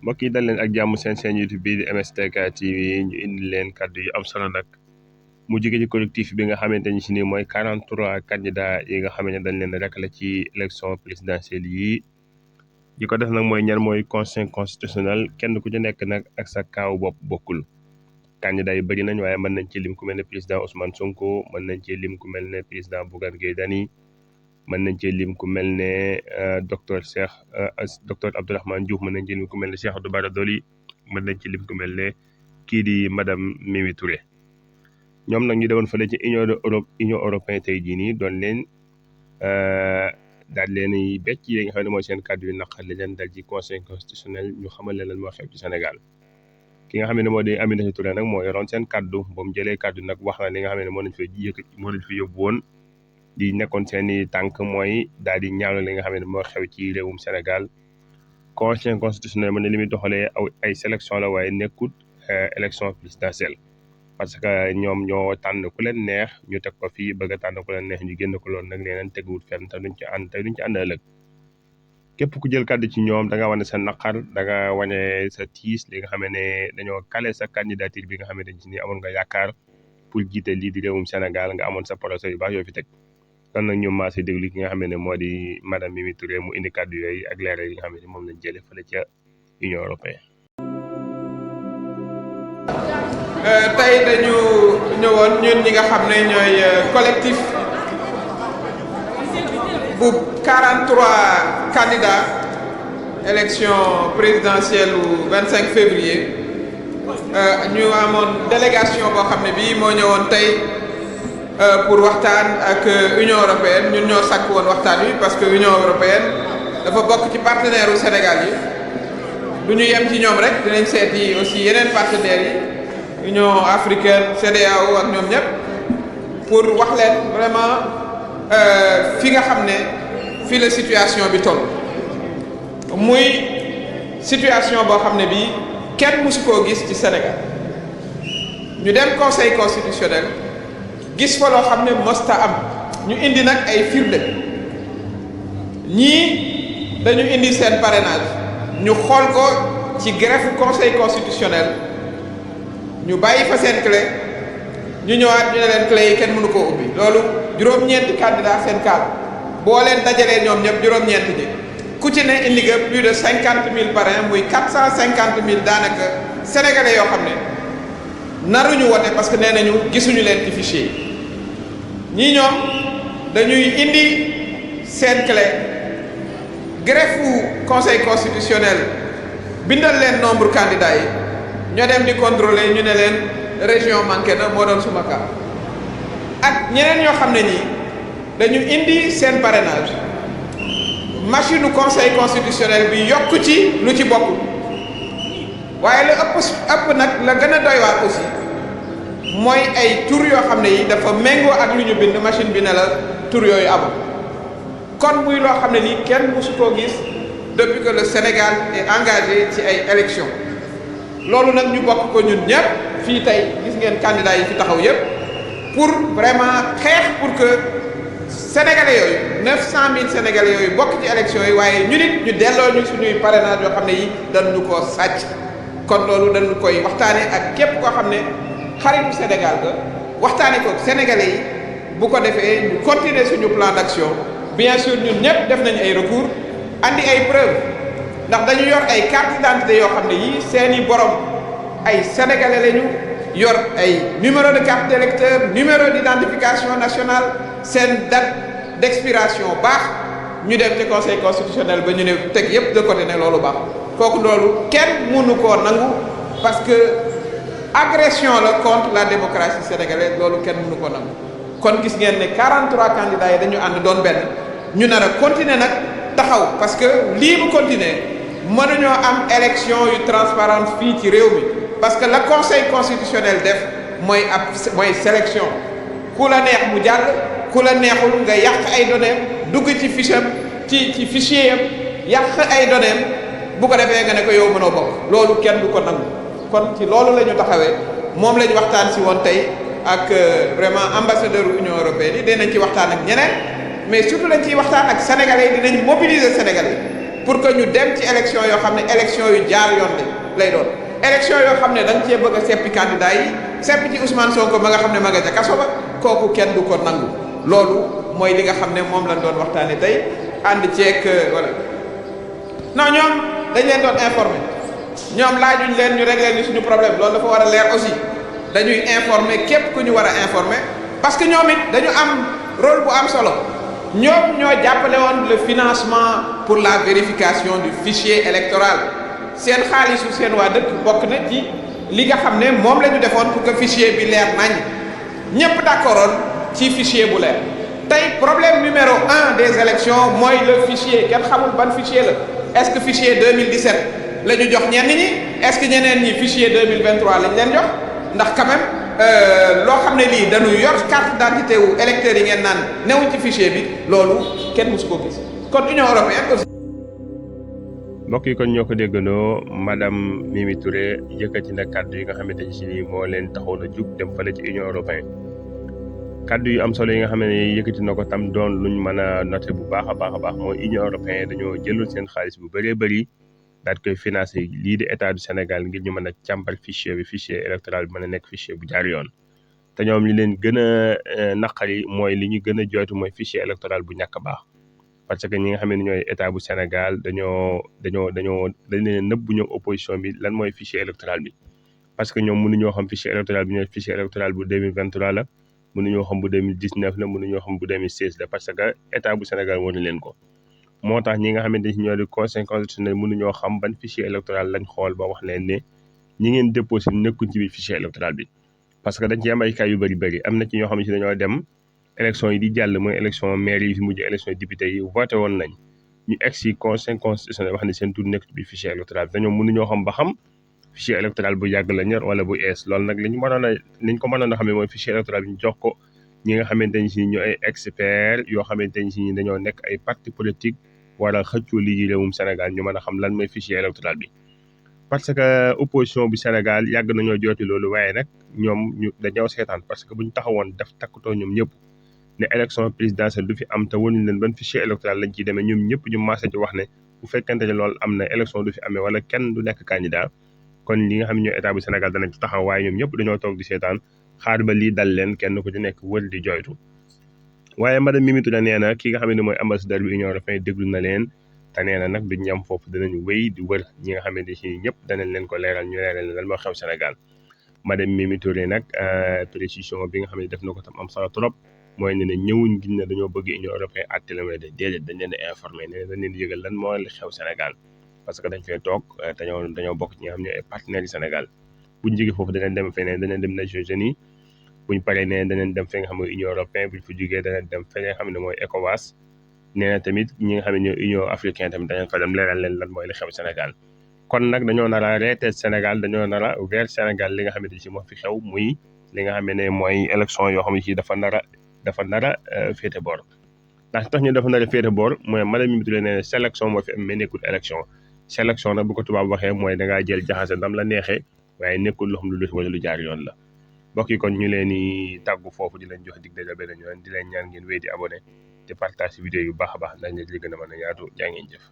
mbokk yi dal leen ak jàmm seen YouTube bii di MSTK TV ñu indi leen kàddu yu am solo nag mu jóge ci collectif bi nga xamante ni si ni mooy 43 candidats yi nga xam ne dañ leen rek la ci élection présidentielle yi ñi ko def nag mooy ñan mooy conseil constitutionnel kenn ku ci nekk nag ak sa kaaw bopp bokkul. Candidats yi bëri nañ waaye mën nañ ci lim ku mel ne président Ousmane Sonko, mën nañ ci lim ku mel ne président Bougane Gueye Dany, mën nañ cee lim ku mel ne docteur Abdourahmane Diouf, mën nañ ci lim ku mel ne Cheikh Abdou Bara Dolly, mën nañ ci lim ku mel ne kii di madame Mimi Touré. ñoom nag ñu demoon fële ci Union européenne tey jii nii doon leen daal leen becc yi nga xam ne mooy seen kàddu yu naqar li leen dal ci conseil constitutionnel ñu xamal leen lan moo xew ci Sénégal. ki nga xam ne moo di Aminata Touré nag moo yoroon seen kàddu ba mu jëlee kàddu nag wax na li nga xam ne moo nañ fi yóbbu woon di nekkoon seen i tànk mooy daal di ñaawlu li nga xam ne moo xew ci réewum Sénégal. conseil constitutionnel mën ne li muy doxalee ay sélection la waaye nekkut élection présidentielle parce que ñoom ñoo tànn ku leen neex ñu teg ko fii bëgg a tànn ku leen neex ñu génn ko loolu nag leneen teguwut fenn te duñ ci ànd ëllëg. képp ku jël kàddu ci ñoom da nga wane sa naqar da nga wane sa tiis li nga xam ne dañoo kale sa candidature bi nga xamante ni amoon nga yaakaar pour jiite lii di réewum Sénégal nga amoon sa projet yu baax yoo fi teg. kon nag ñu maase déglu ki nga xam ne moo di madame Mimi Touré mu indi kàddu yooyu ak leeral yi nga xam ne moom lañ jëlee fële ca Union européenne. tey dañu ñëwoon ñun ñi nga xam ne ñooy collectif bu 43 candidats élection présidentielle u 25 février ñu amoon délégation boo xam ne bii moo ñëwoon tey pour waxtaan ak Union européenne. ñun ñoo sàkk woon waxtaan wi parce que Union européenne dafa bokk ci partenaire u Sénégal yi du ñu yem ci ñoom rek dinañ seeti aussi yeneen partenaires yi Union africaine, CEDEAO ak ñoom ñëpp pour wax leen vraiment fi nga xam ne fi la situation bi toll muy situation boo xam ne bii kenn mësu koo gis ci Sénégal. ñu dem conseil constitutionnel gis fa loo xam ne mosta am ñu indi nag ay firnde ñii dañu indi seen parrainage ñu xool ko ci greffe conseil constitutionnel ñu bàyyi fa seen clé ñu ñëwaat ñu ne leen clé yi kenn mënu koo ubbi loolu juróom-ñeenti candidat seen kaal boo leen dajalee ñoom ñëpp juróom-ñeenti ji ku ci ne indi nga plus de 50 000 parrains muy 450 000 daanaka sénégalais yoo xam ne naruñu wote parce que nee nañu gisuñu leen ci fichier ñii ñoom dañuy indi seen clé greffe conseil constitutionnel bindal leen nombre candidat yi ñoo dem di contrôler ñu ne leen région manqué na moo doon suma cas ak ñeneen ñoo xam ne ñii dañu indi seen parrainage machine conseil constitutionnel bi yokk ci lu ci bokkul waaye la ëpp nag la gën a doy waar aussi mooy ay tur yoo xam ne yi dafa méngoo ak lu ñu bind machine bi ne la tur yooyu amul kon muy loo xam ne nii kenn mësu koo gis depuis que le Sénégal est engagé ci ay élections loolu nag ñu bokk ko ñun ñëpp fii tey gis ngeen candidats yi fi taxaw yëpp pour vraiment xeex pour que sénégalais yooyu 900 000 sénégalais yooyu bokk ci élections yi waaye ñu nit ñu delloo ñu suñuy parrainage yoo xam ne yi dañu ko sàcc. kon loolu dañu koy waxtaane ak képp koo xam ne xaritu Sénégal ga waxtaane ko sénégalais yi bu ko defee ñu continuer suñu plan d'action. bien sûr ñun ñëpp def nañu ay recours andi ay preuves ndax dañu yor ay carte d'identité yoo xam ne yii seeni borom ay sénégalais lañu yor ay numéro de carte d'électeur numéro d'identification nationale seen date d'expiration baax ñu dem ci conseil constitutionnel ba ñu ne teg yëpp de côté ne loolu baax kooku loolu kenn mënu koo nangu parce que agression la contre la démocratie sénégalaise loolu kenn mënu koo nangu kon gis ngeen ne 43 candidats yi dañu ànd doon benn ñu nar a continuer nag taxaw parce que lii bu continuer mënuñoo am élection yu transparente fii ci réew mi parce que la conseil constitutionnel def mooy sélection ku la neex mu jàll ku la neexul nga yàq ay données dugg ci fiche am ci fichier am yàq ay données bu ko defee nga ne ko yow mënoo bokk loolu kenn du ko nangu kon ci loolu la ñu taxawee moom la ñu waxtaan si woon tey ak vraiment ambassadeur Union européenne yi dinañ ci waxtaan ak ñeneen mais surtout lañ ciy waxtaan ak sénégalais yi dinañ mobiliser sénégalais pour que ñu dem ci élection yoo xam ne élection yu jaar yoon lay doon élection yoo xam ne da nga cee bëgg a seppi candidat yi seppi ci Ousmane Sonko ma nga xam ne ma nga ca kaso ba kooku kenn du ko nangu loolu mooy li nga xam ne moom lañ doon waxtaane tey ànd ceeg voilà non ñoom dañ leen doon informé ñoom laajuñ leen ñu régler ni suñu problème loolu dafa war a leer aussi dañuy informer képp ku ñu war a informer parce que ñoom it dañu am rôle bu am solo ñoom ñoo jàppale woon le financement pour la vérification du fichier électoral seen xaalisu seen waa dëkk bokk na ci li nga xam ne moom la ñu defoon pour que fichier bi leer nañ ñëpp d'accordoon ci fichier bu leer tey problème numéro 1 des élections mooy le fichier kenn xamul ban fichier la est-ce que fichier 2017 la ñu jox ñenn ñi est-ce que ñeneen ñi fichier 2023 lañ leen jox ndax quand même loo xam ne lii dañu yor carte d'identité wu électeurs yi ngeen naan newuñ ci fichier bi loolu kenn mësu ko gis kon Union européenne aussi. mbokk yi kon ñoo ko déggandoo madame Mimi Touré yëkkati na kàddu yi nga xamante ne si nii moo leen taxoon a jug dem fële ci Union européenne kàddu yu am solo yi nga xam ne yëkkati na ko tam doon luñ mën a noté bu baax a baax mooy Union européenne dañoo jëloon seen xaalis bu bëree bëri daal koy financé lii di état du Sénégal ngir ñu mën a càmbar fichier électoral bi mën a nekk fichier bu jaar yoon te ñoom li leen gën a naqari mooy li ñu gën a jooytu mooy fichier électoral bu ñàkk baax parce que ñi nga xam ne ñooy état bu Sénégal dañ leen nëbb ñoom opposition bi lan mooy fichier électoral bi parce que ñoom mënuñoo xam fichier électoral bi ñooy fichier électoral bu 2023 la mënuñoo xam bu 2019 la mënuñoo xam bu 2016 la parce que état bu Sénégal wonu leen ko moo tax ñi nga xamante ni ñoo di conseil constitutionnel mënuñoo xam ban fichier électoral lañ xool ba wax leen ne ñi ngeen déposé nekkuñ ci biir fichier électoral bi parce que dañ ci am ay cas yu bëri am na ci ñoo xam ne si dañoo dem élection yi di jàll mooy élection maire yi fi mujj élection député yi voté woon nañ ñu egg si conseil constitutionnel wax ne seen tur nekk ci biir fichier électoral bi dañoo mënuñoo xam ba xam fichier électoral bu yàgg la ñor wala bu ees loolu nag liñ ko mënoon a xamee mooy fichier électoral bi ñu jox ko ñi nga xamante ni si ñu ay expert yoo xamante ni si dañoo nekk ay parti politique war a xëccoo lii réewum Sénégal ñu mën a xam lan mooy fichier électoral bi parce que opposition bu Sénégal yàgg nañoo jooti loolu waaye nag ñoom ñu dañoo seetaan parce que bu ñu taxawoon def takkatoo ñoom ñëpp ne élection présidentielle du fi am te wanuñ leen ban fichier électoral lañ ciy demee ñoom ñëpp ñu maase ci wax ne bu fekkente ne loolu am na élection du fi amee wala kenn du nekk candidat kon li nga xam ne ñoo état bu Sénégal danañ ci taxaw waaye ñoom ñëpp dañoo toog di seetaan xaar ba lii dal leen kenn ku ci nekk wër di joytu waaye madame Mimi Touré nee na ki nga xam ne mooy ambassadeur bi Union européenne déglu na leen te nee na nag duñ ñam foofu danañu wéy di wër ñi nga xamante si ñëpp danañ leen ko leeral ñu leeral leen lan moo xew Sénégal madame Mimi Touré nag précision bi nga xam ne def na ko tam am solo trop mooy ne ñëwuñ gis ne dañoo bëgg Union européenne àtte la de déedéet dañ leen di informé ne dañ leen di yëgal lan moo xew Sénégal parce que dañ fee toog dañoo bokk ci ñi nga xam ne ay partenaires yi Sénégal buñ jógee foofu danañ dem feneen danañ dem Nations Unies buñ paree ne danañ dem fi nga xam ne Union européenne buñ fa jógee danañ dem fi nga xam ne mooy ECOWAS nee na tamit ñi nga xam ne ñooy Union africaine tamit dañu fa dem leeral leen lan mooy li xew Sénégal kon nag dañoo nar a reeteet Sénégal dañoo nar a vers Sénégal li nga xamante ci moo fi xew muy li nga xam ne mooy élection yoo xam ne ci dafa nar a féete boor ndax tax ñu dafa nar a féete boor mooy madame Mimi Touré nee na sélection moo fi am mais nekkul élection sélection nag bu ko tubaab waxee mooy da ngaa jël jaxase ndam la neexee waaye nekkul loo xam lu wala lu jaar yoon la mbokk yi kon ñu leen di tàggu foofu di leen jox dig daje beneen yoon di leen ñaan ngeen wéy di abonné te partage vidéo yu baax a baax ndax nit li gën a mën a yaatu jaa ngeen jëf